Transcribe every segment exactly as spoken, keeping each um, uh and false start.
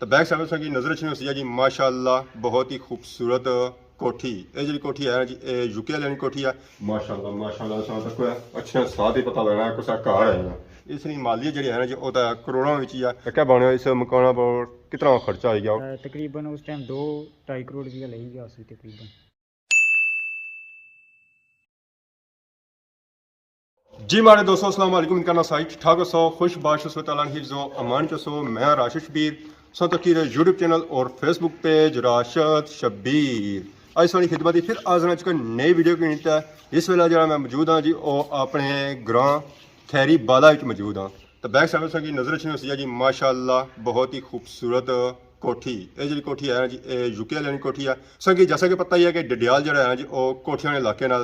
تو بیک سائیڈ تساں کی نظر اچھنی ہوسی ہے جی، ماشاءاللہ، بہت ہی خوبصورت کوٹھی۔ اے جڑی کوٹھی ہے نا جی، اے یو کے والے نی کوٹھی ہے۔ ماشاءاللہ، ماشاءاللہ، تساں تک اچھے ساتھ ہی پتہ لگنا ہے، کسا گھر ہے نا۔ اس نی مالیت جڑی ہے نا جی، او تاں کروڑاں وچ ہی ہے۔ کیا بنے اس مکان پر کتنا خرچہ آئی گیا؟ تقریباً اس ٹائم دو ڈھائی کروڑ روپیہ لگی گیا سی تقریباً۔ جی ماڑے دوستو، السلام علیکم، امید کرنا ساری ٹھیک ٹھاک ہوسو، خوش باش ہوسو، تعالیٰ نے حفظ و امان چ ہوسو۔ میں راشد شبیر، سو تکی رہے یوٹیوب چینل اور فیس بک پیج راشد شبیر۔ اج ساری خدمت ہی پھر حاضر ہاں چکا نئی ویڈیو کی نیت ہے۔ اس ویلے جڑا میں موجود ہاں جی، او اپنے گراں کھیری بالا وچ موجود ہاں۔ تو بیک سائیڈ تساں کی نظر اچھنی ہوسی ہے جی، ماشاءاللہ، بہت ہی خوبصورت کوٹھی۔ اے جڑی کوٹھی ہے نا جی، اے یو کے والے نی کوٹھی ہے۔ تساں کی جیسا کہ پتہ ہی ہے کہ ڈڈیال جڑا ہے نا جی، او کوٹھیاں نے علاقے نال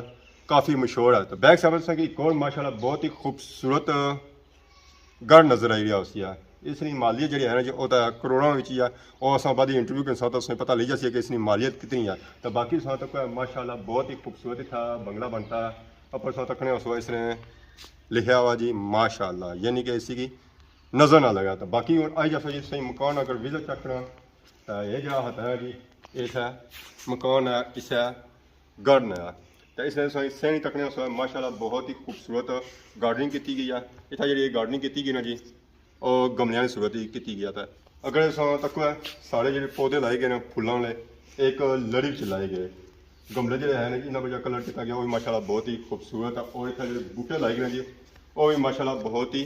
کافی مشہور ہے۔ تو بیک سائیڈ تساں کی ایک اور ماشاءاللہ بہت ہی خوبصورت گھر نظر آئی رہیا ہوسی ہے۔ اس نی مالیت جڑی ہے نا جی، او تاں کروڑاں وچ ہی ہے۔ او اساں بعد انٹرویو کے ساتھ اساں پتہ لئی جاسی ہے کہ اس نی مالیت کتنی ہے۔ تو باقی تساں تک ماشاءاللہ بہت ہی خوبصورت اتھا بنگلہ بنتا ہے۔ اوپر تساں تکنے ہوسو اس نے لکھیا ہوا جی ماشاءاللہ، یعنی کہ اسی کی نظر نہ لگا۔ تو باقی ہن آئی جاسو جی، تساں مکان اگر وزٹ چیک کرنا، تو اے جڑا ہتھا ہے جی، اس ہے مکان ہے، اس ہے گارڈن ہے۔ تو اس نے تساں سینی تکنے ہوسو، ماشاءاللہ بہت ہی خوبصورت گارڈننگ کیتی گئی ہے۔ اتھا جڑی گارڈننگ کیتی گئی نا جی، او گملیاں نی صورت ہی کیتی گیا تھا۔ اگر اساں تکو ہے، سارے جڑے پودے لائے گئے نے پھلاں والے، ایک لڑی وچ لائے گئے۔ گملے جڑے ہیں نا، انہاں پہ جو کلر کیتا گیا، وہ بھی ماشاءاللہ بہت ہی خوبصورت ہے۔ اور اتھا جڑے بوٹے لائے گئے نے جی، وہ بھی ماشاءاللہ بہت ہی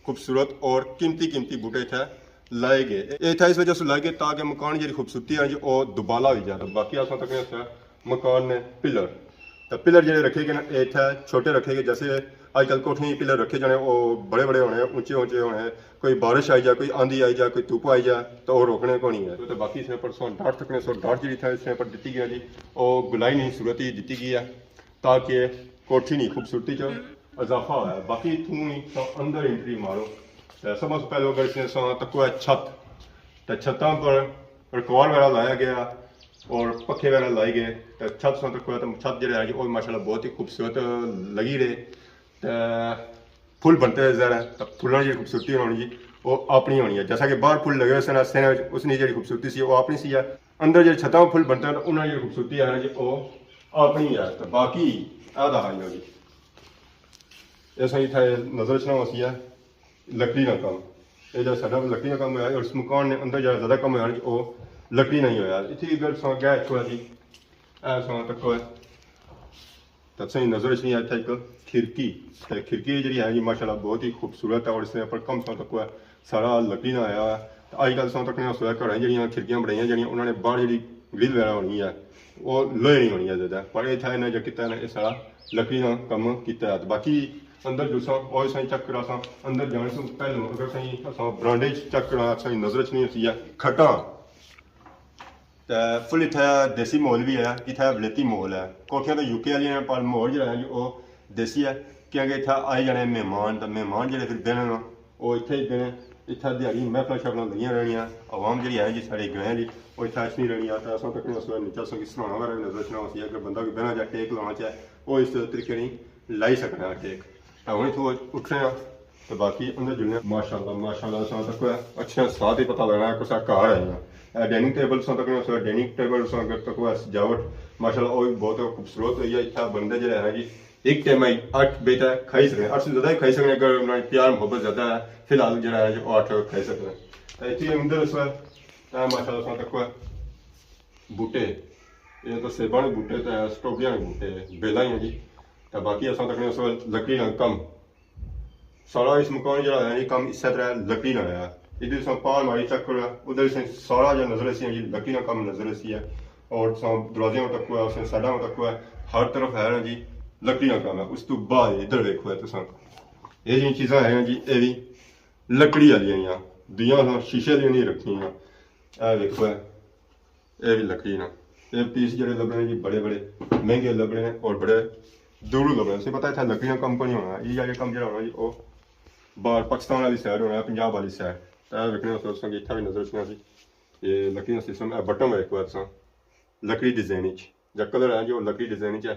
خوبصورت اور قیمتی قیمتی بوٹے اتھا لائے گئے۔ یہ اتھا اس وجہ سے لائے گئے تاکہ مکان جڑی خوبصورتی ہے جی، وہ دوبالا ہوئی جائے۔ تو باقی اساں تکنے اس مکان نے پلر۔ تے پلر جڑے رکھے گئے نا، اے اتھے چھوٹے رکھے گئے، جیسے اج کل کوٹھیاں پلر رکھے جانے، او بڑے بڑے ہونے، اونچے اونچے ہونے۔ کوئی بارش آئی جا، کوئی آندھی آئی جا، کوئی دھوپ آئی جا، تو او روکنے کو نہیں ہے۔ تو باقی اس نے پر سو ڈاٹ تکنے سو ڈاٹ جڑی تھا اس نے پر دتی گیا جی، او گلائی نہیں صورت ہی دتی گئی ہے، تاکہ کوٹھی نہیں خوبصورتی چ اضافہ ہوا ہے۔ باقی تھوں ہی تو اندر انٹری مارو، تے سب سے پہلے اگر اس نے سو تکو ہے چھت، تے چھتاں پر رکوار وغیرہ لایا گیا اور پکھے وغیرہ لائے گئے۔ تے چھت ساں تکو ہے، تے چھت جڑا ہے جی، او ماشاءاللہ بہت ہی خوبصورت لگی رہے۔ تے پھول بنتے ہیں ظاہر ہے، تے پھولاں دی خوبصورتی ہونی جی، او اپنی ہونی ہے۔ جیسا کہ باہر پھول لگے ہوئے سن، اس نے، اس نے جڑی خوبصورتی سی، او اپنی سی ہے۔ اندر جڑے چھتاں پھول بنتے ہیں، انہاں دی خوبصورتی ہے نا جی، او اپنی ہے۔ تے باقی اے دا ہے جی، ایسا ہی تھا، نظر اچھنا ہوسی ہے۔ لکڑی نا کم، اے جا ساڈا لکڑی نا کم ہویا، اور اس مکان نے اندر جا زیادہ کم ہویا نا جی، او لکڑی نا ہی ہویا۔ اتھی اگر ساں گیا چھوڑا جی، اے ساں تکو ہے، تے تساں نظر اچھنی ہے اتھا ایک کھڑکی، تے کھڑکی جڑی ہے جی ماشاءاللہ بہت ہی خوبصورت ہے، اور اس نے اپر کم ساں تکو ہے، سارا لکڑی نا آیا ہے۔ تے اج کل ساں تکنے ہوسو ہے گھراں جڑیاں کھڑکیاں بنائیاں جڑیاں، انہاں نے باہر جڑی گرل وغیرہ ہونی ہے، او لوہے نی ہونی ہے زیادہ، پر اتھا انہاں جو کیتا ہے نا، اے سارا لکڑی نا کم کیتا ہے۔ تے باقی اندر جو ساں، او ساں چیک کرا ساں، اندر جانے سے پہلے اگر ساں اساں برانڈے چیک کرا، ساں نظر اچھنی ہوسی ہے کھٹاں۔ تے فل اتھا دیسی ماحول بھی ہے، اتھا ولایتی ماحول ہے۔ کوٹھیاں تو یو کے والیاں ہیں، پر ماحول جڑا ہے جی، او دیسی ہے، کیونکہ اتھا آئی جانے مہمان، تے مہمان جڑے پھر بہنے نا، او اتھے ہی بہنے۔ اتھا دیہاڑی محفلاں شفلاں لگیاں رہنیاں، عوام جڑی ہے جی ساڑے گرائیں دی، او اتھا اچھنی رہنی ہے۔ تے اساں تکنے اس ویلے نیچے اساں کی سرہانا وغیرہ نظر اچھنا ہوسی، اگر بندہ کوئی بہنا چاہے، ٹیک لانا چاہے، او اس طریقے نی لائی سکنا ہے ٹیک۔ تے ہن اتھوں اٹھنے آں تے باقی اندر جلنے آں۔ ماشاءاللہ، ماشاءاللہ، اساں تکو ہے اچھے ساتھ ہی پتہ لگنا ہے کسا گھر ہے نا۔ اے ڈائننگ ٹیبل اساں تکنے، اساں ڈائننگ ٹیبل اساں اگر تکو ہے سجاوٹ، ماشاءاللہ، او بھی بہت خوبصورت ہوئی ہے۔ اتھا بندے جڑے ہیں جی، ایک ٹائم اچ اٹھ بیٹا کھائی سکنے، اٹھ سے زیادہ ہی کھائی سکنے، اگر انہاں نے پیار محبت زیادہ ہے، فی الحال جڑا ہے جو اٹھ کھائی سکنے۔ تے اتھے اندر اس ویلے، اے ماشاءاللہ اساں تکو ہے بوٹے، اے تو سیباں نے بوٹے تے سٹرابریاں نے بوٹے، بیلاں ہی ہیں جی۔ تے باقی اساں تکنے اس ویلے لکڑی نا کم، سارا اس مکان جڑا ہے جی کم اسے طرح لکڑی نا ہے۔ ادھر اساں پار ماری چیک کرو، ادھر اساں سارا جو نظر اسی جی لکڑی نا کم نظر اسی ہے۔ اور اساں دروازے تکو ہے، اساں سائیڈاں تکو ہے، ہر طرف ہے نا جی لکڑی نا کم ہے۔ اس تو بعد ادھر ویکھو ہے تساں، اے جی چیزاں ہیں جی، اے بھی لکڑی والیاں ہیاں، دویاں اساں شیشے دیاں نہیں رکھیاں۔ اے ویکھو ہے، اے بھی لکڑی نا۔ اے پیس جڑے لبنے جی بڑے بڑے مہنگے لبنے اور بڑے دوروں لبنے۔ تساں پتہ اتھا لکڑیاں کمپنی ہونا، اے جا کم جڑا ہونا جی او باہر پاکستان والی سائیڈ ہونا، پنجاب والی سائیڈ۔ تے اے ویکھنے ہو تساں کی اتھا بھی نظر اچھنا سی۔ اے لکڑی نا سسٹم، اے بٹن ویکھو تساں، لکڑی ڈیزائن وچ۔ جا کلر ہے جو لکڑی ڈیزائن وچ ہے۔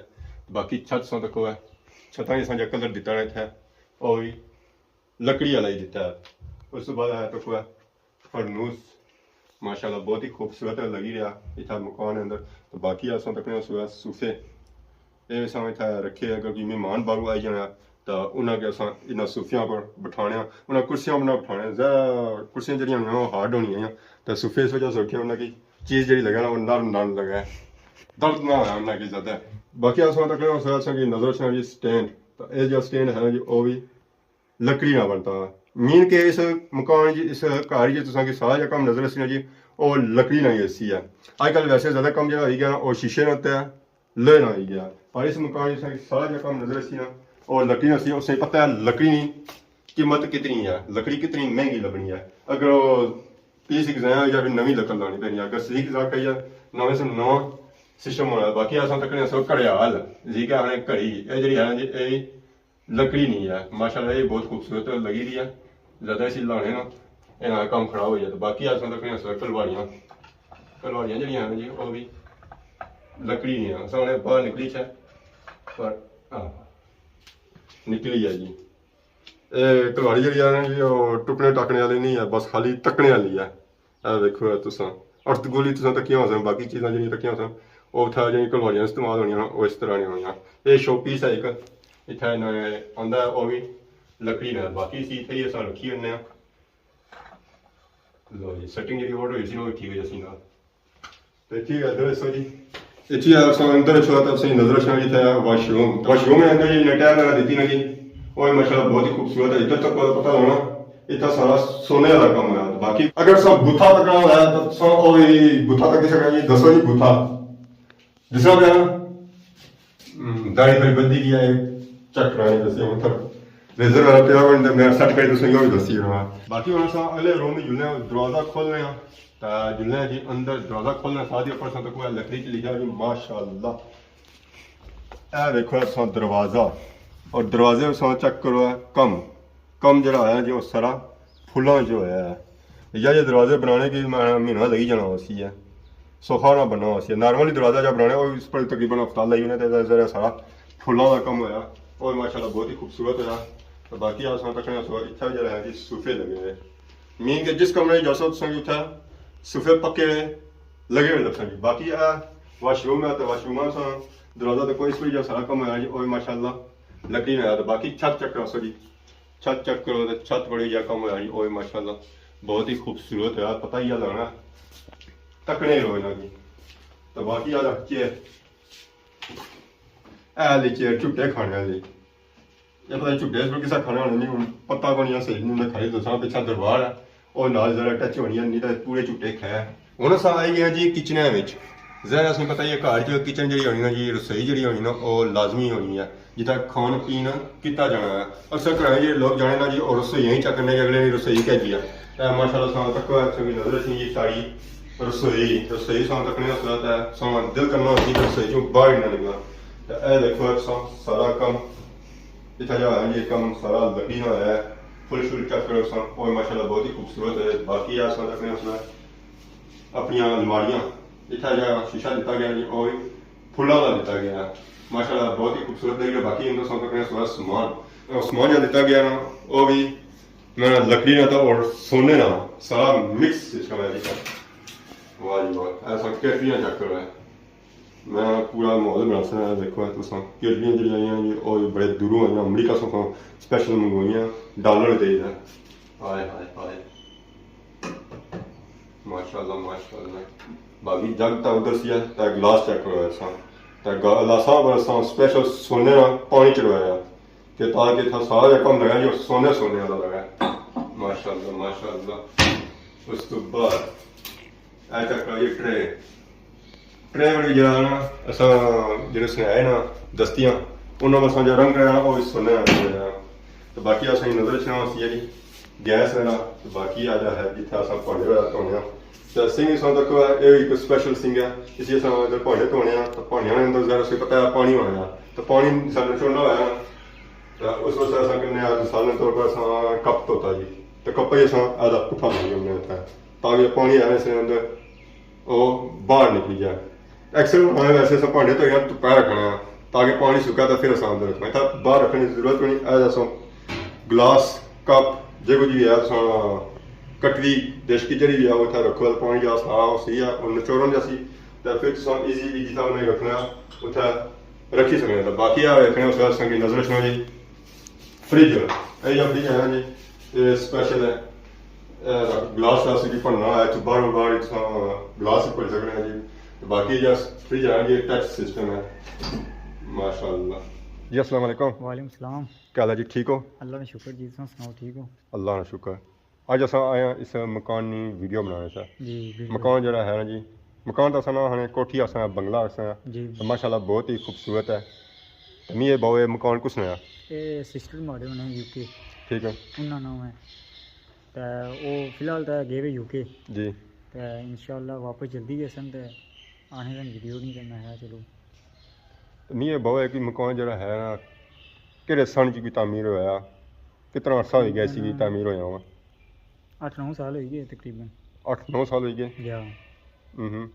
باقی چھت تساں تکو ہے، چھتاں وچ اساں جا کلر دتا ہے اتھا، او بھی لکڑی والا ہی دتا ہے۔ اس تو بعد ہے تکو ہے فرنوس، ماشاءاللہ، بہت ہی خوبصورت لگی رہیا اتھا مکان اندر۔ تو باقی اساں تکنے سویا صوفے، اے اساں اتھا رکھے، اگر کوئی مہمان باہروں آئی جانا تو انہاں کے اساں انہاں صوفیاں پر بٹھانے آں، انہاں کرسیاں پر نہ بٹھانے آں۔ زیادہ کرسیاں جڑیاں ہونیاں، او ہارڈ ہونیاں آں، تو صوفے اس وجہ سے رکھے، انہاں کی چیز جڑی لگے نا، او نرم نرم لگے، درد نہ ہویا انہاں کی زیادہ۔ باقی اساں تکنے سویا اساں کی نظر اچھنا جی سٹینڈ، تو اے جو سٹینڈ ہے نا جی، او بھی لکڑی نا بنتا۔ مین کہ اس مکان جی، اس گھر جی تساں کی سارا جا کم نظر اسی نا جی، او لکڑی نا ہی اسی ہے۔ اج کل ویسے زیادہ کم جڑا ہوئی گیا نا، او شیشے نا تے لوہے نا ہوئی گیا، پر اس مکان جی تساں کی سارا جا کم نظر اسی نا، او لکڑی نا سی۔ اسے پتہ ہے لکڑی نی قیمت کتنی ہے، لکڑی کتنی مہنگی لبنی ہے۔ اگر او پیس ایک ضائع یا پھر نویں لکڑ لانی پینی ہے، اگر سیک ضائع کری ہے، نویں سے نواں سسٹم ہونا ہے۔ باقی اساں تکنے سو گھڑیال، جی کہ آنے گھڑی، اے جڑی ہے نا جی، اے لکڑی نہیں ہے۔ ماشاءاللہ، یہ بہت خوبصورت لگی رہی ہے۔ زیادہ اسی لانے نا، یہ نا کم خراب ہو جاتا۔ باقی اساں تکنے سو کلواڑیاں، کلواڑیاں جڑیاں ہیں جی، وہ بھی لکڑی نہیں ہے۔ اساں نے باہر نکلی چھ، پر ہاں، نکلی ہے جی۔ اے کلواڑی جڑی ہے نا جی، وہ ٹکنے ٹاکنے والی نہیں ہے، بس خالی تکنے والی ہے۔ اے ویکھو، اے تساں ارت گولی تساں تکیاں ہوسن، باقی چیزاں جڑیاں تکیاں ہوسن، او اتھا جڑیاں کلواڑیاں استعمال ہونیاں نا، او اس طرح نیاں ہونیاں۔ اے شو پیس ہے ایک، اتھا انہاں نے آندا ہے، او وی لکڑی نا۔ باقی اسی اتھے ہی اساں رکھی ہونے آں۔ لو جی، سیٹنگ جڑی اوور ہوئی سی نا، او ٹھیک ہو جاسی نال۔ تے ٹھیک ہے، ادھر اسو جی۔ اتھے اساں اندر اچھو تے اساں نظر اچھنا جی اتھا واش روم۔ واش روم ہے اندر جی، نے ٹائل وغیرہ دتی نا جی۔ او ماشاءاللہ بہت ہی خوبصورت ہے۔ ادھر تک پتہ لگنا، اتھا سارا سونے والا کم ہے۔ باقی اگر سب بوتھا تکنا ہویا تو سو او ہی بوتھا تک سکنا جی، دسو جی بوتھا۔ دوسرا پیا نا، ہم، داڑھی تھوڑی بدھی گئی ہے، چیک کرانے دسے ہن تک۔ ریزر والا پیا ہن تے میں سیٹ کری تساں یو دسی رہا۔ باقی ہن اساں اگلے روم وچ جلنے آں، دروازہ کھولنے آں۔ تے جلنے آں جی اندر، دروازہ کھولنے ساتھ ہی اوپر ساں تک کوئی لکڑی چ لکھیا جی ماشاءاللہ۔ اے دیکھو اساں دروازہ، اور دروازے اساں چیک کرو ہے کم، کم جڑا ہویا جی او سارا پھلاں جو ہویا ہے۔ یا یہ دروازے بنانے کی میں مہینہ لگی جانا ہوسی ہے، سوکھا نہ بننا ہوسی ہے۔ نارملی دروازہ جا بنانے او اس پر تقریباً ہفتہ لگی ہونے تے ذرا سارا پھلاں دا کم ہویا۔ اور ماشاءاللہ بہت ہی خوبصورت ہویا۔ تو باقی اساں تکنے سو اتھا جڑا ہے جی صوفے لگے ہوئے۔ مین کہ جس کمرے جاسو تساں کی اتھا صوفے پکے ہوئے لگے ہوئے لبسن جی۔ باقی اے واش روم ہے تے واش روم اساں دروازہ تے کوئی اس وجہ سارا کم ہویا جی۔ او ماشاءاللہ لکڑی نہ آیا۔ تے باقی چھت چیک کرو سو جی، چھت چیک کرو تے چھت بڑی جا کم ہویا جی۔ او ماشاءاللہ بہت ہی خوبصورت ہے، پتہ ہی لگنا تکنے رہو انہاں کی۔ تے باقی آ چیئر، اے والی چیئر جھٹے کھانے والی۔ یہ پتہ نہیں جھٹے اس پر کسا کھانا ہونا نہیں، ہن پتہ کونی ہے صحیح، نہیں میں کھائی دساں پچھا دربار ہے، اور نال ذرا ٹچ ہونی ہے، نہیں تو پورے جھٹے کھائے۔ ہن اساں آئی گئے جی کچن وچ۔ ظاہر ہے اساں پتہ ہی ہے گھر چ کچن جڑی ہونی نا جی، رسوئی جڑی ہونی نا، او لازمی ہونی ہے، جتھا کھان پین کیتا جانا ہے۔ اکثر گھراں جڑے لوگ جانے نا جی، او رسوئی ہی چیک کرنے کہ اگلے نی رسوئی کہہ جی ہے۔ اے ماشاءاللہ ساں تک اچھا بھی نظر اچھی جی ساری رسوئی، رسوئی ساں تکنے اس وقت ہے، ساں دل کرنا ہوسی کہ رسوئی چوں باہر ہی نہ نکلاں۔ تے اے دیکھو، اساں سارا کم اتھا جا ہے، یہ کم سارا لکڑی نا ہویا ہے۔ فل شل چیک کرو ساں، او ماشاءاللہ بہت ہی خوبصورت ہے۔ باقی آ ساں تکنے اس وقت اپنیاں الماریاں، اتھا جا شیشہ دتا گیا جی، او وی پھلاں والا دتا گیا۔ ماشاءاللہ بہت ہی خوبصورت لگی رہیا۔ باقی اندر ساں تکنے سارا سامان، او سامان جا دتا گیا نا، او وی میں لکڑی نا تھا اور سونے نا، سارا مکس سسٹم ہے جی۔ واہ جی واہ، ایسا کیٹریاں چیک کرو ہے۔ میں پورا ماحول بنا سنا ہے، دیکھو ہے تساں۔ کیٹریاں جڑیاں آئیاں جی، او بڑے دوروں آئیاں، امریکہ سوں سپیشل منگوائیاں، ڈالر دے ہے۔ ہائے ہائے ہائے۔ ماشاءاللہ، ماشاءاللہ۔ باقی جگ تا ادھر سی ہے، تے گلاس چیک کرو ایسا۔ تے گلاساں پر اساں سپیشل سونے نا پانی چڑھوایا۔ کہ تاکہ اتھا سارا جا کم لگا جو سونے سونے والا لگا ہے۔ ماشاءاللہ، ماشاءاللہ۔ اس تو بعد اے چیک کرو یہ ٹرے، ٹرے والی جگہ نا اساں جڑے سنہائے نا دستیاں، انہاں اساں جو رنگ کرایا نا، او اس سونے والا کرایا۔ تو باقی اساں نظر اچھنا ہوسی جی گیس والا، تو باقی آ جا ہے جتھے اساں پانڈے والا دھونے آں۔ تے سنگ اساں تک اے ایک سپیشل سنگ ہے، اسی اساں ادھر پانڈے دھونے آں، تو پانڈیاں نے اندر ظاہر اساں پتہ ہے پانی ہونا ہے، تو پانی ساڈے چھوڑنا ہویا نا، تے اس واسطے اساں کنے آج مثال دے طور پر اساں کپ دھوتا جی، تے کپ ہی اساں آدھا پٹھا ماری ہم نے اتھا، تاکہ پانی آنے سے اندر او باہر نکلی جائے۔ اکثر ہمارے ویسے اساں پانڈے تو یار تپا رکھنا ہے، تاکہ پانی سکا تو پھر اساں اندر رکھنا ہے، اتھا باہر رکھنے کی ضرورت نہیں۔ اے اساں گلاس، کپ، جے کچھ بھی ہے اساں کٹوی، دشکی جڑی وی ہے، اتھا رکھو، پانی جا سا سی ہے، اور نچوڑن جا سی، تے پھر تساں ایزیلی جتھا انہیں رکھنا، اتھا رکھی سکنے۔ تے باقی آ رکھنے اس ویلے سنگی نظر رکھنا جی۔ فریج، اے جا فریج ہے نا جی، اے سپیشل ہے۔ اے گلاس شلاس وی بننا ہے، تو باہر باہر تساں گلاس وی بن سکنے ہیں جی۔ تے باقی جا فریج ہے جی، ٹچ سسٹم ہے۔ ماشاءاللہ۔ جی السلام علیکم۔ وعلیکم السلام۔ کیا حال ہے جی، ٹھیک ہو؟ اللہ کا شکر جی، تساں سناؤ، ٹھیک ہو؟ اللہ کا شکر۔ اج اساں آئے ہاں اس مکان نی ویڈیو بنانے سے۔ جی، بالکل۔ مکان جڑا ہے نا جی، مکان تو اساں نہ آخنے، کوٹھی اساں بنگلہ اساں۔ جی۔ تو ماشاءاللہ بہت ہی خوبصورت ہے۔ تو می اے باؤ، اے مکان کس نے آ؟ اے سسٹر ماڑے ہونے یو کے۔ ٹھیک ہے۔ انہاں نام ہے۔ تے او فی الحال تے گئے وے یو کے۔ جی۔ تے انشاءاللہ واپس جلدی گئے سن تے آنے سن ویڈیو نہیں کرنا ہے، چلو۔ تو می اے باؤ، اے کہ مکان جڑا ہے نا، کہڑے سن چ کی تعمیر ہویا؟ کتنا عرصہ ہوئی گیا اسی کی تعمیر ہویا ہوا؟ اٹھ نو سال ہوئی گئے تقریباً۔ اٹھ نو سال ہوئی گئے؟ یا۔ ہوں۔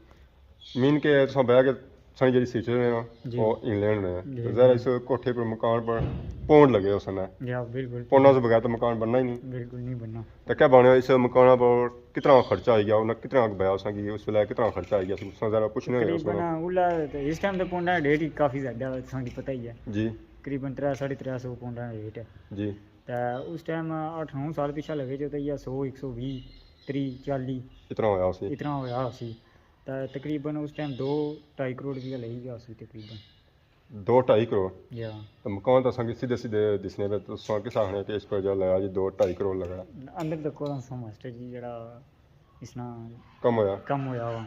مین کہ تساں بیا کہ ساڑی جڑی سسٹر نے نا، جی۔ وہ انگلینڈ نے۔ جی۔ ظاہر ہے اس کوٹھے پر، مکان پر پونڈ لگے اس نے۔ یا، بالکل۔ پونڈاں سے بغیر تو مکان بننا ہی نہیں۔ بالکل نہیں بننا۔ تو کیا بنے اس مکان پر کتنا خرچہ آئی گیا، انہاں کتنا بیا اس کی، اس ویلے کتنا خرچہ آئی گیا، تساں ذرا پوچھنے ہوئے اس تقریباً کو۔ اولا تے اس ٹائم تے پونڈاں دا ریٹ ہی کافی زیادہ ہے، تساں کی پتہ ہی ہے۔ جی۔ تقریباً ترے، ساڑھے ترے سو پونڈاں دا ریٹ ہے۔ جی۔ تے اس ٹائم اٹھ نو سال پیچھے لگے جو تے یا سو، ایک سو ویہہ، تری، چالی۔ اتنا ہویا سی۔ اتنا ہویا سی۔ تے تقریباً اس ٹائم دو ڈھائی کروڑ روپیہ لگی گیا سی تقریباً۔ دو ڈھائی کروڑ؟ یا۔ تے مکان تو اساں کی سیدھے سیدھے دسنے پے، تساں کس آخنے کہ اس پر جو لگا جی دو ڈھائی کروڑ لگا؟ اندر تکو تساں ماسٹر جی جڑا اس نا کم ہویا؟ کم ہویا وا۔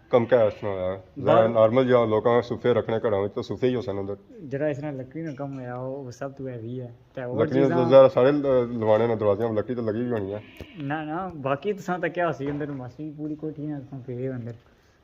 کم کیا اس نا ہویا؟ با- ظاہر نارمل جہاں لوکاں صوفے رکھنے گھراں وچ تو صوفے ہی ہوسن اندر۔ جڑا اس نا لکڑی نا کم ہویا، وہ سب تو ہیوی ہے۔ تے اور لکڑی چیزاں تو ظاہر سارے ل-، لوانے نا دروازے، لکڑی تو لگی ہوئی ہونی ہے۔ نہ، نہ، باقی تساں تکیا ہوسی اندر، ماسٹر جی پوری کوٹھی نا تساں پھرے ہو اندر۔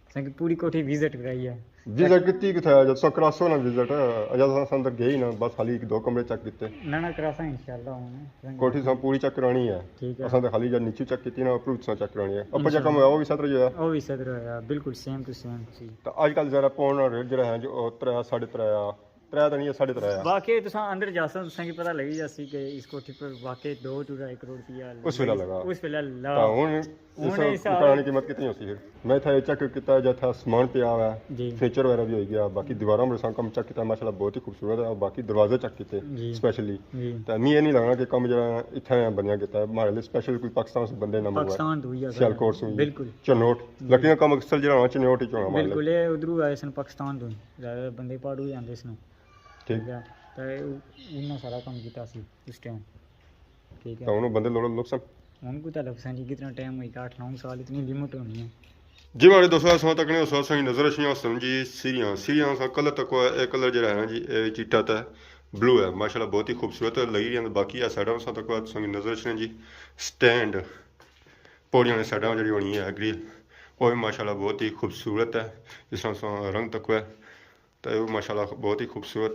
تساں کی پوری کوٹھی وزٹ کرائی ہے۔ وزٹ کیتی کتھے؟ جب تساں کراسو نا وزٹ، اجے تساں اندر گئے ہی نا، بس خالی ایک دو کمرے چیک کیتے۔ نہ، نہ، کراساں انشاءاللہ ہن۔ کوٹھی تساں پوری چیک کرانی ہے۔ ٹھیک ہے۔ اساں تے خالی جب نیچے چیک کیتی نا، اوپر تساں چیک کرانی ہے۔ اوپر جا کم ہویا، وہ وی ستر جو ہے۔ وہ وی ستر ہویا، بالکل سیم ٹو سیم سی۔ تو اج کل ذرا پون نا ریٹ جڑا ہے جو او ترے، ساڑھے ترے آ، ترے تو نہیں ہے، ساڑھے ترے آ۔ باقی تساں اندر جاسو، تساں کی پتہ لگی جاسی کہ اس کوٹھی پر واقعی دو ٹو ڈھائی کروڑ روپیہ اس ویلے لگا۔ اس ویلے لا۔ تو ہن اس ہن اس مکان کی قیمت کتنی ہوسی پھر؟ میں اتھا چیک کیتا، جا اتھا سامان پیا ہوا ہے، جی۔ فرنیچر وغیرہ بھی ہوئی گیا، باقی دیواراں پر اساں کم چیک کیتا، ماشاءاللہ بہت ہی خوبصورت ہے، اور باقی دروازے چیک کیتے جی۔ سپیشلی۔ جی۔ تے می اے نہیں لگنا کہ کم جڑا اتھا بنیا کیتا ہے، ماڑے لئی سپیشل کوئی پاکستان سے بندے نہ منگوائے۔ پاکستان تو ہی ہے سیالکوٹ سے۔ بالکل۔ چنوٹ۔ جی۔ لکڑیاں کم اکثر جڑا ہونا چنوٹ ہی ہونا ماڑے لئی۔ بالکل، اے ادھروں آئے سن پاکستان تو ہی۔ زیادہ بندے پہاڑوں ہی آندے سن۔ ٹھیک۔ ٹھیک ہے۔ تے انہاں سارا کم کیتا سی اس ٹائم۔ ٹھیک ہے۔ تاں ہن او بندے لوڑ لوکسن؟ ہن کوئی تاں لوکسن جی، کتنا ٹائم ہوئی گیا، اٹھ نو سال، اتنی لمٹ ہونی ہے۔ جی ماڑے دوستو، اساں تکنے اس وقت ساڑی نظر اچھنیاں ہوسن جی سیریاں۔ سیریاں اساں کلر تکو ہے، اے کلر جیڑا ہے نا جی، اے چٹا تے بلو ہے، ماشاءاللہ بہت ہی خوبصورت لگی رہی ہیں۔ باقی اے سائیڈاں اساں تکو ہے، تساں کی نظر اچھنے جی سٹینڈ، پوڑیاں نے سائیڈاں جیڑی ہونی ہے گرل، او وی ماشاءاللہ بہت ہی خوبصورت ہے۔ جس طرح اساں رنگ تکو ہے، تے او ماشاءاللہ بہت ہی خوبصورت،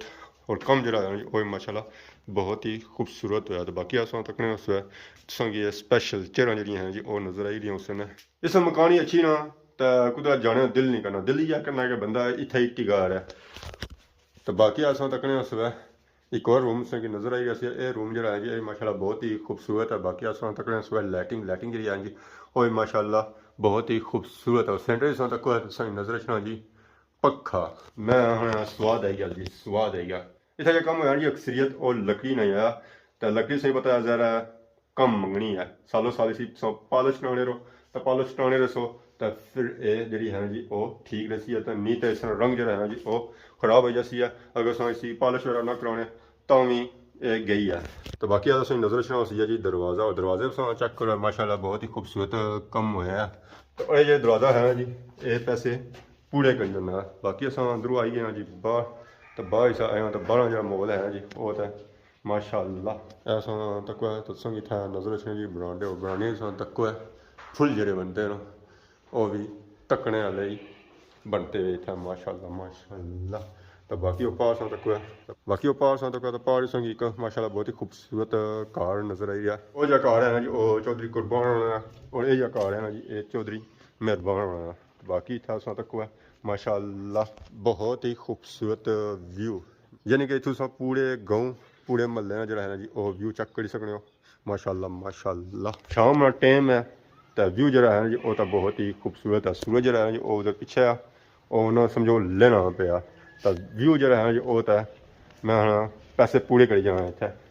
اور کم جیڑا ہے نا جی، او وی ماشاءاللہ بہت ہی خوبصورت ہویا۔ تے باقی اساں تکنے اس ویلے تساں کی اے سپیشل چیئراں جیڑیاں ہیں جی، او نظر آئی رہیاں ہوسن۔ اس مکان ہی اچھی نا، تے کدھر جانے نا دل نہیں کرنا، دل یہ کرنا کہ بندہ اتھے ہی ٹکا رہے۔ تے باقی اساں تکنے اس ویلے ایک اور روم تساں کی نظر آئی رہیا سی، اے روم جیڑا ہے جی، اے ماشاءاللہ بہت ہی خوبصورت ہے۔ باقی اساں تکنے اس ویلے لائٹنگ، لائٹنگ جیڑی ہے جی، او وی ماشاءاللہ بہت ہی خوبصورت ہے۔ سینٹر اساں تکو ہے، تساں کی نظر اچھنا جی، پکھا۔ میں ہن سواد آئی گیا جی، سواد آئی گیا۔ اتھا جا کم ہویا جی، اکثریت او لکڑی نا ہی آیا۔ تے لکڑی تساں کی پتہ ہے ذرا کم منگنی ہے۔ سالوں سال اسی تساں پالش کرانے رہو، تے پالش کرانے رہسو، تے پھر اے جیڑی ہے نا جی، او ٹھیک رہسی ہے۔ تے نی تے اس طرح رنگ جیڑا ہے نا جی، او خراب ہوئی جاسی ہے۔ اگر تساں اسی پالش وغیرہ نہ کرانے، تاں وی اے گئی ہے۔ تے باقی تساں نظر اچھنا ہوسی جی دروازہ، اور دروازے تساں چیک کرو، ماشاءاللہ بہت ہی خوبصورت کم ہویا ہے۔ تے اے جے دروازہ ہے نا جی، اے پیسے پورے کری دینا۔ باقی اساں اندروں آئی گئے ہاں جی باہر، تے باہر اساں آئے ہاں تے باہر جیڑا ماحول ہے نا جی، او تے ماشاءاللہ۔ اے اساں تکو ہے، تساں کی اتھا نظر اچھنے جی برانڈے، اور برانڈے اساں تکو ہے، پھل جیڑے بنتے ہیں نا، او وی تکنے آلے ہی بنتے ہوئے اتھا، ماشاءاللہ، ماشاءاللہ۔ تے باقی او پار اساں تکو ہے، باقی او پار اساں تکو ہے، تے پار اساں کی ایک ماشاءاللہ بہت ہی خوبصورت گھر نظر آئی رہیا۔ او جا گھر ہے نا جی، او چوہدری قربان ہونا ہے، اور اے جا گھر ہے نا جی، اے چوہدری مہربان ہونا ہے۔ باقی اتھا اساں تکو ہے ماشاءاللہ بہت ہی خوبصورت ویو، یعنی کہ اتھوں تساں پورے گاؤں، پورے محلے نا جیڑا ہے نا جی، او ویو چیک کری سکنے ہو۔ ماشاءاللہ، ماشاءاللہ۔ شام نا ٹائم ہے، تے ویو جیہڑا ہے نا جی، او تاں بہت ہی خوبصورت ہے۔ سورج جیہڑا ہے نا جی، او ادھر پچھے آ، او انہاں سمجھو لہنا پیا۔ تے ویو جیہڑا ہے نا جی، او تاں میں ہن پیسے پورے کری جانا اتھے۔